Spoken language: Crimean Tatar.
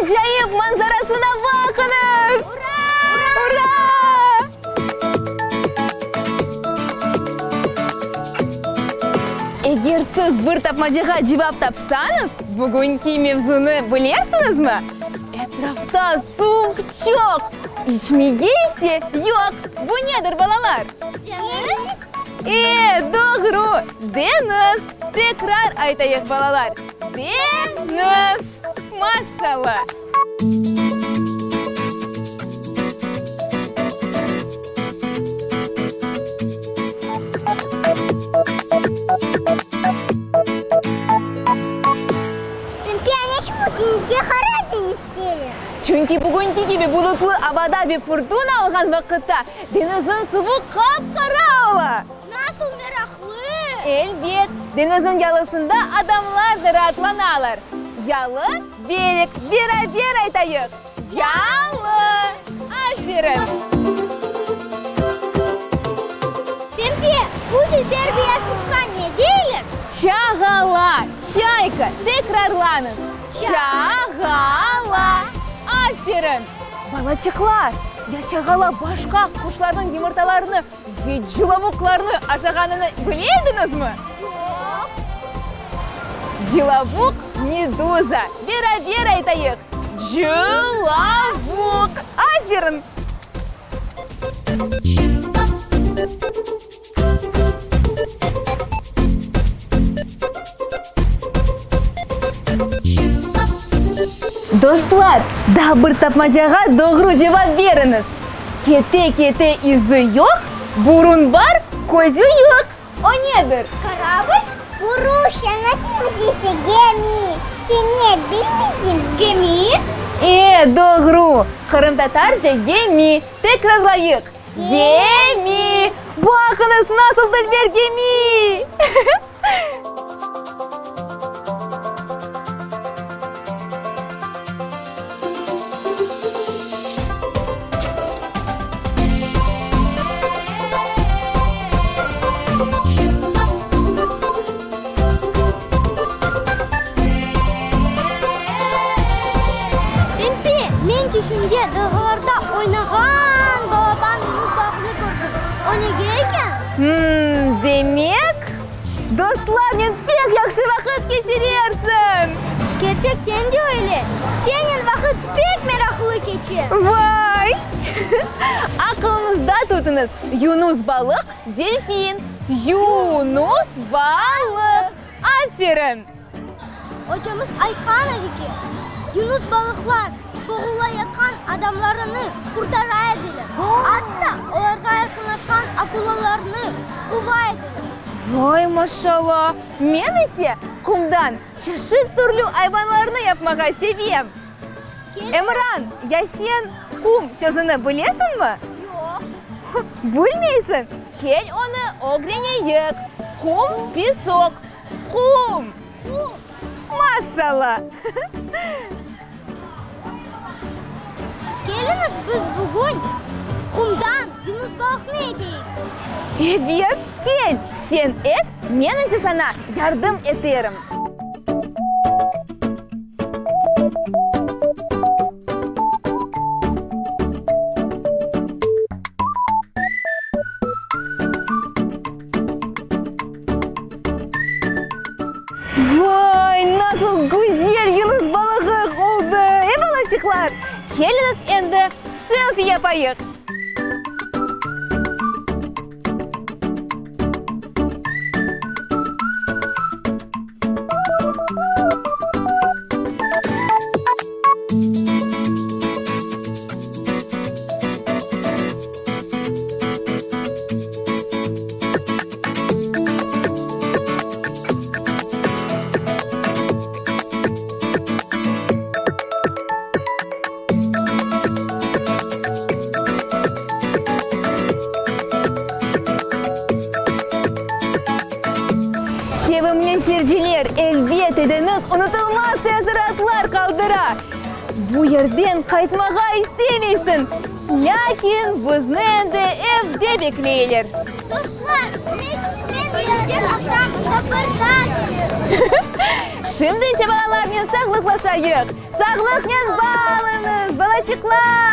Acayip manzarasına baqıñız! Ura! Ura! Eger siz bir tapmacağa cevap tapsañız, bugünki mevzunı bilersiñizmi? Etrafta suv çoq, içmege ise yoq. Bu nedir, balalar? Deñiz. E, doğru, deñiz. Tekrar aytayıq, balalar, deñiz. Maşallah! Çünki ne içün bu deñizge Qara deñiz deyler? Çünki bugünki kibi bulutlı avada ve furtuna olğan vaqıtta deñizniñ suvu qap-qara ola. Nasıl meraqlı! Elbet, deñizniñ yalısında adamlar da raatlanalar. Yalı, berek, beraber aytayıq, Yalı! Aferin! Pempe, bu dilber beyaz uçqa ne deyler? Çağala, çayka, tekrarlanıñ, Çağala! Aferin! Balaçıqlar, ya çağala başqa quşlarnıñ yımırtalarını Ve cılavuqlarnı aşağanını bile ediñizmi? Yoq. Cılavuq, meduza. Beraber aytayıq, cılavuq. Aferin! Dostlar, daa bir tapmacağa doğru cevap beriñiz. Kete-kete izi yoq, burun bar, közü yoq. O nedir? Korabl? Bu rusça nasıl ise gemi. Sen ne bilmeysiñ, gemi? E, doğru, qırımtatarca gemi. Tekrarlayıq, gemi. Baqıñız, nasıl dülber gemi! Pempe, men tüşümde dalğalarda oynağan balaban yunus balığını kördim. O nege eken? Hımm, demek, dostlarnen pek yahşı vaqıt keçirersiñ! Kerçekten de öyle. Senen vaqıt pek meraqlı keçe. Vay! Aqılıñızda tutuñız, yunus balıq, delfin. Yunus balıq. Aferin! Ocamız aytqan edi ki, yunus balıqlar boğulayatqan adamlarını qurtara ediler, atta olarğa yaqınlaşqan akulalarnı quva ediler. Vay, maşallah! Men ise qumdan çeşit türlü ayvanlarnı yapmağa sevem. Emran, ya sen qum sözüni bilesiñmi? Yoq. Bilmeysiñ? Kel onı ögreneyik. Qum, pesok. Qum! Qum! Maşallah! Keliñiz, biz bugün qumdan yunus balıqnı eteyik. Ebet, kel! Sen et, men ise saña yardım eterim. Vay, nasıl güzel yunus balığı oldı, e, balaçıqlar? Keliñiz endi selfi yapayıq! Sevimli seyirciler, elbet deñiz unutılmaz teessuratlar qaldıra. Bu yerden qaytmağa istemeysiñ, lâkin bizni endi evde bekleyler. Dostlar, men gelecek afta mında bir daa kelirim. Şimdi ise balalarnen sağlıqlaşayıq. Sağlıqnen bağ! Balaçıqlar!